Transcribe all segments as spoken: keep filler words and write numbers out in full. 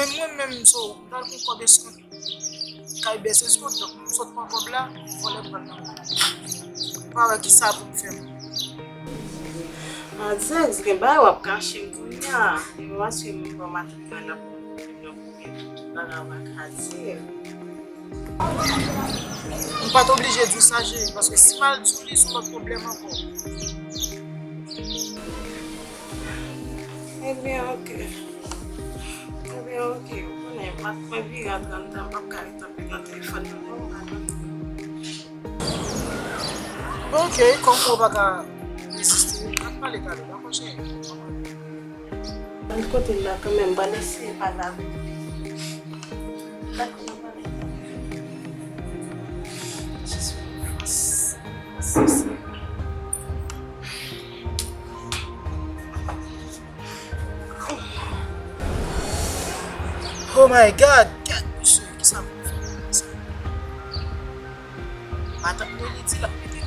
Mwen menm, so, m pral pran kòb eskont. Kay bèse eskont, donk m sot pran kòb la, vòlè pran nan men m. M pa wè ki sa pou m fè. Adye, gen bagay w ap kache m kounye a. Epi paske m pran maten nan la pou m nan kote tout bagay w pa ka di. M pa t oblije di w sa, cheri, paske si m al di w li, se yon lòt pwoblèm ankò. Ebyen, oke. Ebyen, oke. Ou konnen, m ap mwen vire a trant tan, m p ap ka ret anpil nan telefòn nan, non, m pa konn. Bon, oke, kòm ou pa ka reziste, n ap pale talè, dakò, cheri? Ban kote m la kanmenm, ban eseye pale avèk li. Dakò, n ap pale talè. Jezi, fòs. Fòs, Senyè. Oh my God! Gad, mesye, kisa pou m fè la, sa? Matant mwen li di l ap mete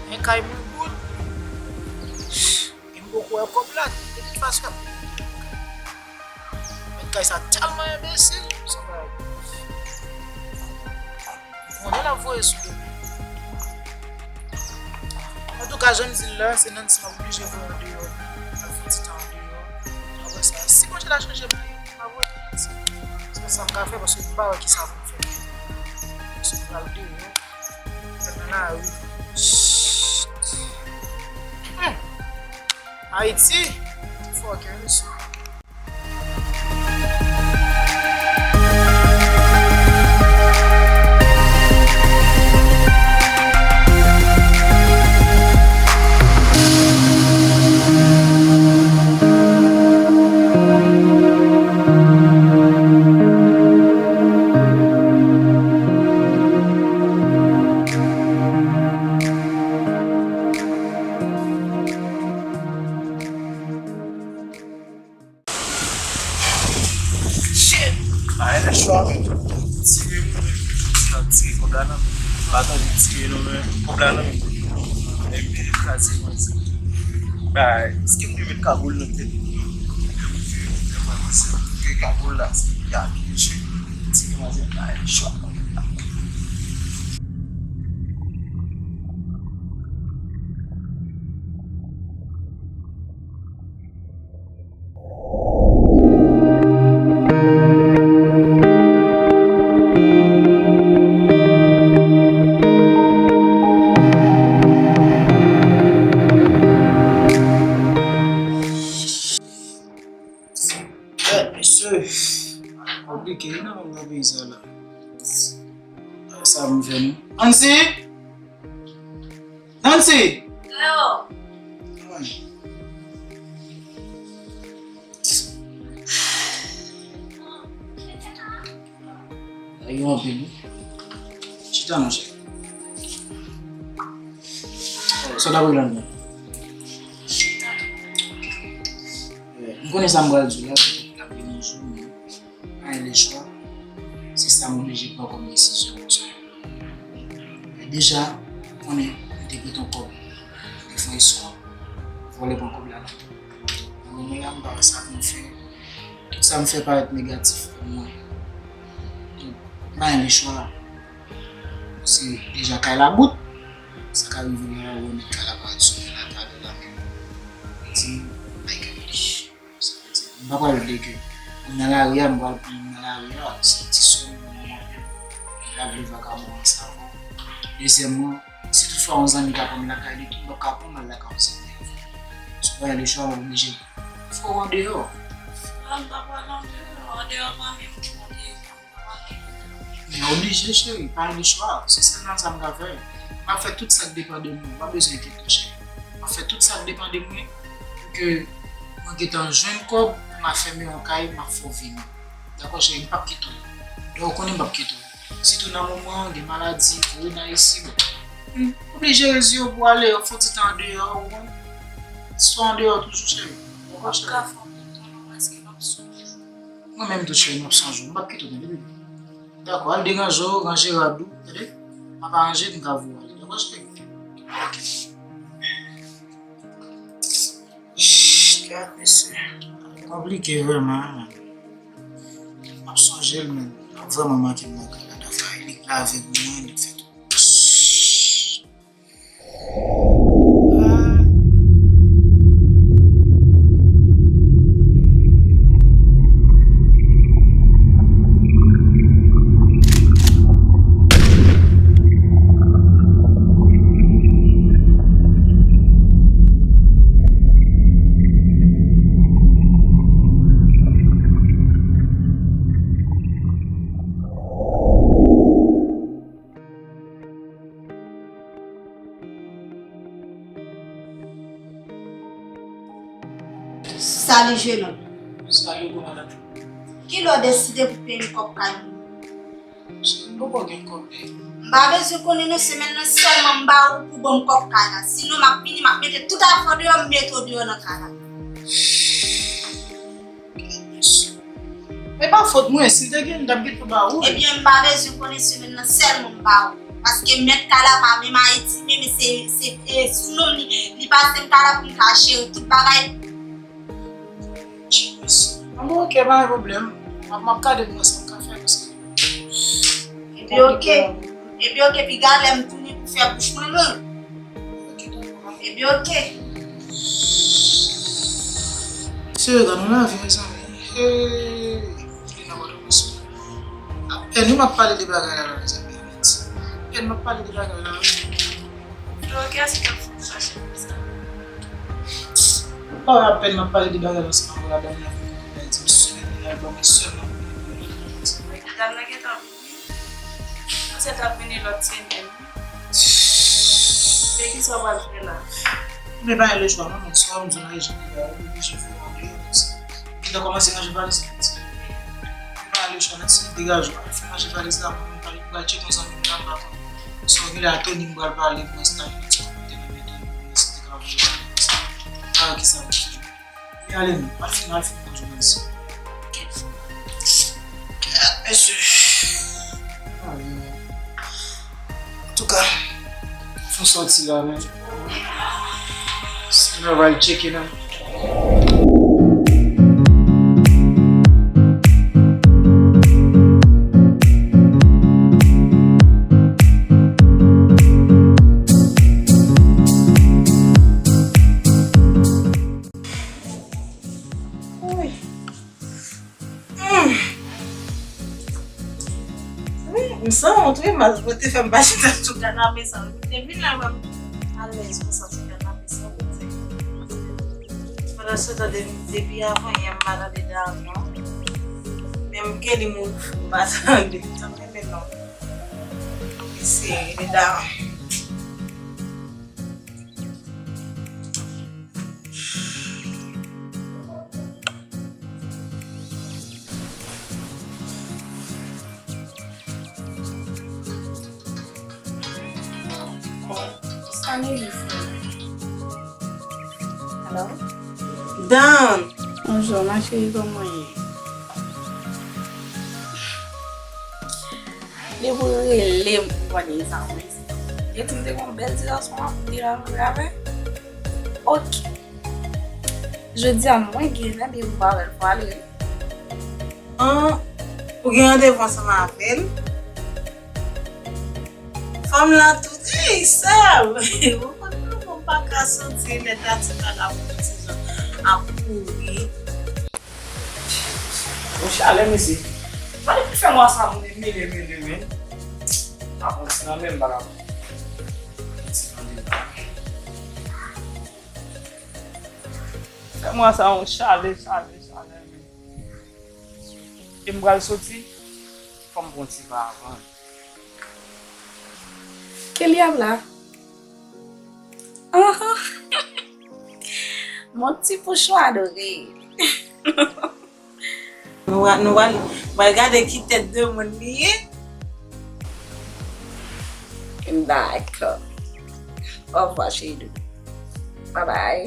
men kay mwen bout. E m poko wè kòb la, de tout fason l ap mete men kay. Mèt kay sa tèlman enbesil, se yon bagay. M konnen l ap voye sou do m. Antouka, jan m di l la, se Nancy m ap oblije voye andeyò. L ap fè ti tan andeyò. Apre sa, si Bondye ta chanje m li, m ap voye l Nancy. Se sa m ka fè, paske m pa wè kisa pou m fè. Paske m pral deyò. M pral nan lari. Shit. Hmm. Ayiti, fòkè, mesye. Shit! Ay, lè cho a menm. Tire mwen menm. Tire, tire kòb la nan men. Pa tande tire non men. Kòb la nan men. Epi kraze mwen se. Bay, èske m te met kagoul nan tèt mwen? Lè mwen vire, lè mwen avanse, ke kagoul la, se pou y apiye sou. Tire mwen se bay, cho a. Eh, mesye, konplike wi nan peyi sa la. Sa pou m fè non. Nancy! Nancy! Cléo! Ay. Ay, yo anpil wi. Chita, monchè. Oh, sa w t ap regle anndan? Eh, m konnen sa m pral di w la, petèt l ap vin yon jou, men pa gen lechwa, se sa m oblije pran kòm desizyon konsa. Men deja, ou konnen, m te prete yon kòb, m te fè yon eskont, vòlè pran kòb la. Nan moman la, m pa wè sa pou m fè. Tout sa m fè parèt negatif pou mwen. Donk, m pa gen lechwa. Se deja kay la bout. Sa ka rive la, ou wè mèt kay la parèt sou mwen la, talè la menm. Li di m, "Bay kay li." Sa vle di, m pa pral vle ke m nan lari a, m pral pran m nan lari a, se ti sè m nan mwen, m pa vle vakabon an sa avè w. Dezyèmman, si toutfwa yon zanmi ka pran m lakay li tou, m p ap ka pran m al lakay yon zanmi avè l. Si w pa gen lechwa, w oblije fè w andeyò. Frè m, m pa pral andeyò, andeyò pa menm pou andeyò. Men oblije, cheri, pa gen lechwa. Se sèlman sa m ka fè. M ap fè tout sa k depann de mwen. Ou pa bezwen enkyete w, cheri. M ap fè tout sa k depann de mwen pou ke mwen gentan jwenn kòb pou m al fèmen yon kay, m ap fè w vini. Dakò, cheri, m p ap kite w. Donk, ou konnen m p ap kite w. Sitou nan moman an, gen maladi, korona isi, m oblije reziye w pou w ale, w ap fè yon ti tan andeyò, ou konn. Swa andeyò toujou, cheri. Dakò, cheri. Ou ka fè yon ti tan non, paske m ap sonje w. Mwen menm tou, cheri, m ap sonje w. M p ap kite w, tande, bebe. Dakò, al deranje w, ranje rad ou, tande? M ap aranje, m ka voye w ale. Dakò, cheri? Ok. Shh, gad, mesye. Konplike vrèman, man. Jil menm, l ap vrèman manke m nan kay la. Dafay, li lave pou mwen, li fè tout. Salut, jeune homme. Salut, komandan. Kilè w deside pou peye m kòb kay mwen? Cheri, m poko gen kòb, bèl. M pa bezwen konnen non, semèn nan sèlman m ba ou pou ban m kòb kay la. Sinon, m ap vini, m ap mete tout afè w deyò, m mete w deyò nan kay la. E pa fòt mwen, si l te gen, m t ap gentan ba ou l. Ebyen, m pa bezwen konnen, semèn nan sèlman m ba ou. Paske mèt kay la pa menm Ayiti, men, men se, se, e, sou non m li, li pase m kay la pou m ka jere tout bagay. Bon, ok, pa gen pwoblèm. M ap, m ap gade pou wè sa m ka fè, paske Ebyen, ok. Ebyen, ok, piga lè m tounen pou fè bouch mwen long. Ebyen, ok. Mesye, gade yon lavi, mezanmi. Hey, li nan Pòtoprens. Apèn wi m ap pale de bagay la, mezanmi. Apèn m ap pale de bagay la. Yo, kiyès ki t ap fè sa, chèf sa? Oh, apèn m ap pale de bagay la, se pa la dam nan vin pou l di m semèn nan, l ban mwen sèlman pou mwen. Dam nan gentan vini. Paske l t ap vini lòt semèn. Men kisa w pral fè la? Men pa gen lechwa non, men swa m di w nan rejim li la, ou oblije fè w andeyò konsa. Gentan kòmanse ranje valiz la, ti. Men pa gen lechwa, nan ti degaje w, al fè ranje valiz la, mwen menm pral, pral tcheke yon zanmi m la, m pa konn. Sa w gen la, Tony, m pral pale, m pral style yon ti kòmantè nan men Tony, pou mwen si te ka voye bagay konsa. Ah, kisa m fè? Men ale non, al fin, al fin manje w mèsi. Kèt, mesye. Ah, yeah. Antouka, fon sòti la, men. Sinon, va al tcheke nan. Wi. Hmm. Wi, m sanwont wi, mal mwen te fè m pa chita sou kanape sa. Mwen te vin la, mwen alèz konsa sou kanape sa, mwen te. Pandan se tan, de-, depi avan yè, m pa tande Darwin non. Menm Kelly mouri fou, m pa tande. M tande, men non. Li serye, li Darwin. Sa Nelly fè? Hello? Dan! Bonjou, ma chérie, kòman w ye? Depi w rele m pou konnen sa, wi. Yo di m te gon bèl ti gason ap di la nan gravè. Ok. Jodi a mwen gen randevou avè l pou ale, wi. An, ou gen randevou ansanm avè l? Fanm la tou, ey, sè m! Ou konn kòman m pa ka santi lè tati pa la pou ti jan ap kouri. Yon chalè, mesye. Gade pou fè mwa sa moun mele, mele, men. A pran ti nan men m, pa ka pran. Ti nan men m. Fè mwa sa yon chalè, chalè, chalè, men. E m pral soti, fò m pran ti pa avan. Kelly ap la? Ahan. Mon ti pouchon adore. Nou va, nou va, va gade ki tèt de moun li ye. Dakò. Ovwa, cheri doudou. Bye bye.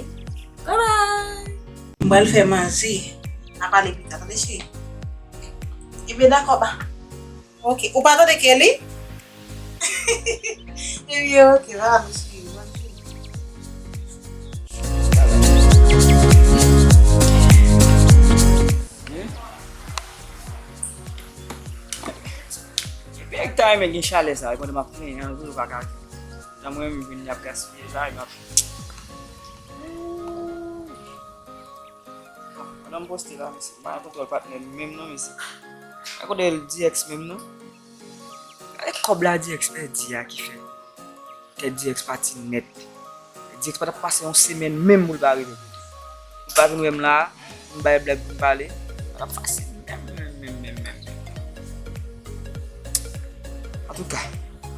Bye bye. M pral fè manje. N a pale pita, tande, cheri? Ebyen, dakò, ba. Ok. Ou pa tande Kelly? Ebyen, ok, va, mesye, bonn jounen. Hmm? Ay, men gen chalè sa, pandan m ap plenyen an, tou pa ka. Jan mwen menm vin, y ap gaspiye sa, y ap. Bon, pandan m poste la, mesye, m pa gen kontwòl patnè m menm non, mesye. Pa gen kontwòl D X menm non. Gade kòb la D X pèdi a ki fè. Tèt D X pati nèt. D X pa t ap pase yon semèn menm pou l pa rive kote. Pou l pa vin wè m la, pou m bay blag, pou m pale. Pa t ap fasil menm, menm, menm, menm, menm. Antouka,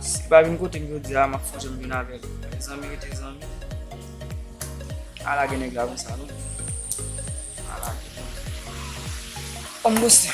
si l pa vin kote m jodi a, m ap fè yon jan m vin avè l. Zanmi rete zanmi. Ala gen nèg la konsa, non? Ala gen. Kòm dosye.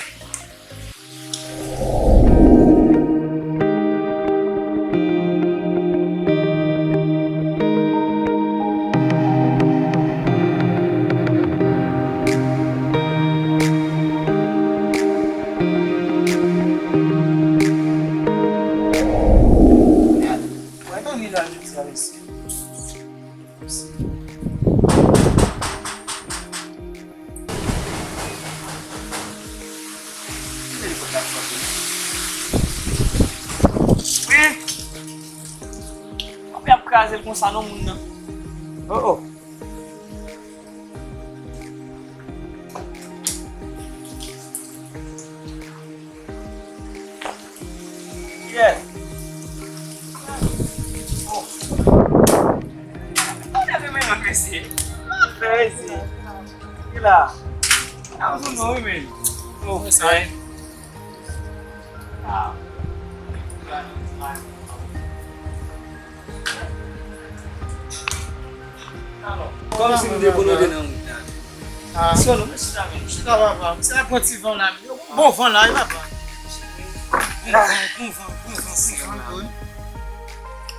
Wi. Konbyen ap kraze l konsa non moun nan? Oh, oh. Yeah. Oh. Gade men nan mesye. Fè isi. Ki la? Nan zòn nou wi men. Oh, fè. Ah. Kòmsi nou dekonekte nan wout la. Ah. Sò nou, mesye, sa vin. Chita papa. Se la pran ti van la. Bon van la, e papa. Bon van, bon van, bon van, bon van, bon.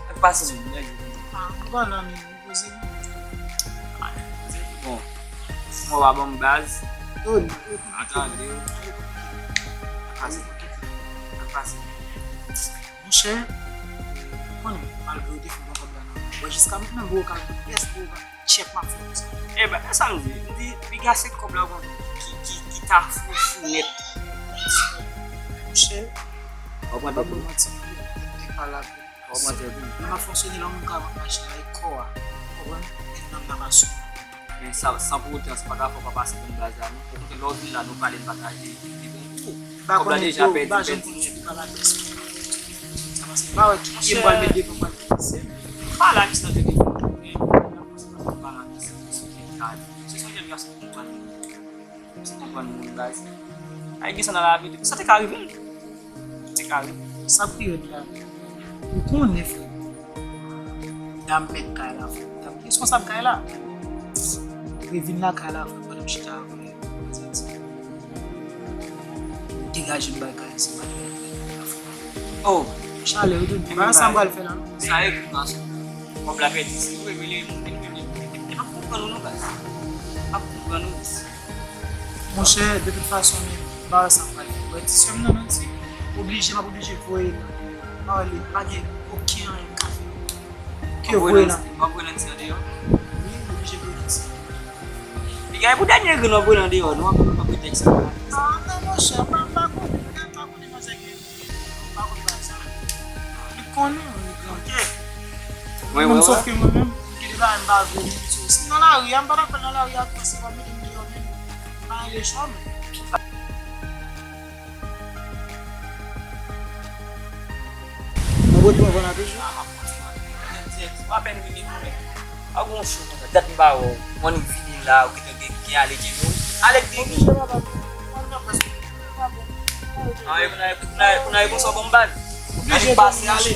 Ak pase moun, nèg. Ah, bon, non, men, poze nou. Bon. Mwen pa ban m baz. Tony. Atande. Ak pase. Ak pase. Monchè, ou konnen, malgre yo te fin pran kòb la nan men mwen, jiska mentnan, m poko ka jwenn pyès, m poko ka tchèk m ap fè konsa. Eben, e sa m di, m di, piga se kòb la ou konn ki, ki, ki ta fou, fou nèt. Monchè, m p ap ba w manti, m te pale avè w. Lè m ap fonksyone, lè yon moun ka vant machin la, e kò a, ou konprann? E nanm nan pa sou. Men sa, san pou otan, sa pa ta fè w pa pase bann baz la, non. Okontrè, lè w vin la, nou pale, n pataje, li bon pou ou. Kòb la deja pèdi, pèdi. Sa pase, m pa wè ki pye m pral met devan, m pral met sèl. Pa la, misye nan telefòn. Se yon jèn gason ki konprann. Se yon jèn gason ki konprann. Se konprann moun baz. Ay, gen sa nan lavi tou. Sa te ka rive l. Te ka rive. Sa k pi rèd la, ou konnen, frè. Dam mèt kay la, frè. Dam ki responsab kay la. Li vin lakay la, frè, pandan m chita avè l. Degaje m bay kay, se pa de la, frè. Oh. Chalè, wi, tou. Ba sa m pral fè la, non? Sa e kou gason. Kòb la pèdi, si ou revele, m ap konprann ou non, baz. M ap konprann ou. Monchè, de tout fason, men, m pa wè sa m pral fè. Wè, ti sè m nan, menm si oblije, m ap oblije voye l. M pa wè li, pa gen okenn anyen m ka fè. Ke voye l. W ap voye l nan ti an deyò? Wi, m oblije voye l nan ti an. Li gen pou dènye grenn w ap voye l an deyò, non, w ap, w ap retèk sa. Ah, non, monchè, m pa, m pa konnen, m pa konnen manzè gen. M pa konn bagay sa. Li konnen, li konnen. Ok. Mwen, mwen, sòf ke mwen menm, m gen de bagay m pa vle di. Si nan lari a, m pa dakò nan lari a, panse w ap mete m deyò menm. M pa rele chòm. Mwen bò di mwen vana toujou. Ah, m ap kontinye. Mwen apèn vini tou, men. Pa gon cho konsa. Dat m pa wè w. Mwen vini la, ou gentan gen, gen ale gen nou. Ale gen nou. Ah, e pou n ale, pou n ale, pou n ale konsa w ban m bal. Gade pase ale.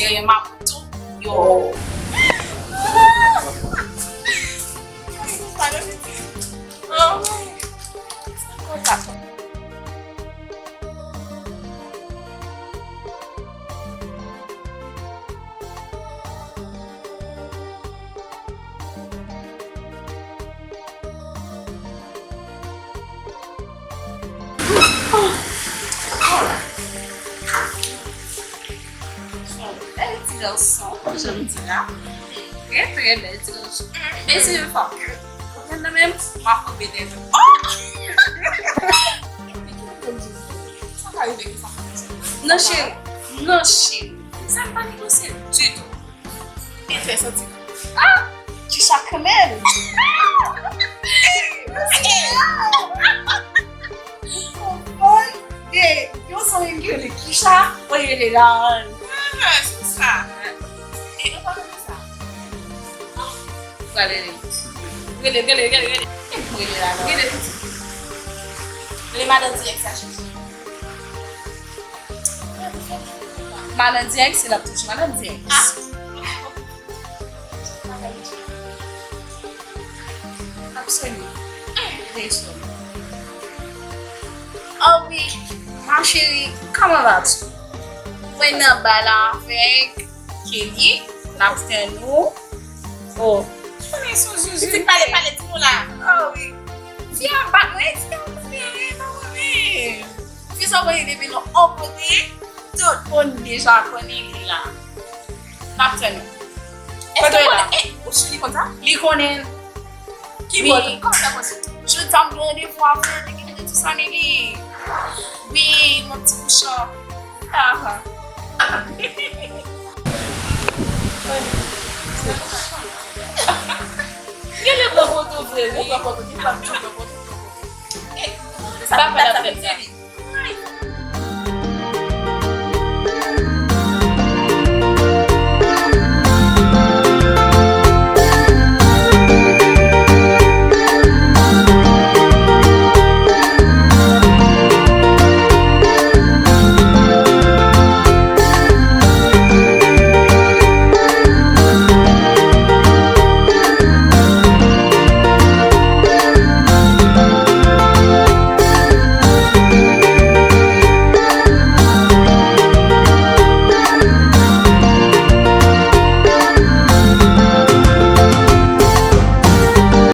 Maputo, yo. Bèl ti gason, jan m di la. Trè, trè bèl ti gason. Men si yon fwa, ou konn nan menm, m ap kanpe dèyè. Oh! Sa ka rive konsa. Non, cheri. Non, cheri. Sa m pa negosye ditou. E fè santi. Ah! Kisha kanmenm! Konprann de yon zanmi m ki rele Kisha, mwen rele la. Ah, se sa. E nou pa konn sa. Pral rele. Rele, rele, rele, rele. Rele la, non. Rele tout. Rele madan dirèk sa, cheri. Madan dirèk, se l ap toujou madan dirèk. Ah. Absolument. Rachel. Oh wi, ma chérie, comment vas-tu? Mwen nan ba la avèk Kelly, n ap tann ou. Oh. Konnen son zuzu. Pitit pale, pale, di nou la. Oh wi. Fi a bat mwen, di mwen, pa mwen. Fi sa w konnen depi nou on kote, tout moun deja konnen li la. N ap tann ou. Èske kote w la? Eh, ou si li konn sa? Li konnen. Ki bò? Kòman sa posib? Jodi a m gen randevou avè l, li gen tout sa nan li. Wi, mon ti bouchon. Ah. Gen le gwo poto vre, wi. Gwo poto, ki pa m di gwo poto. Eh, sa pa fè la fèt sa.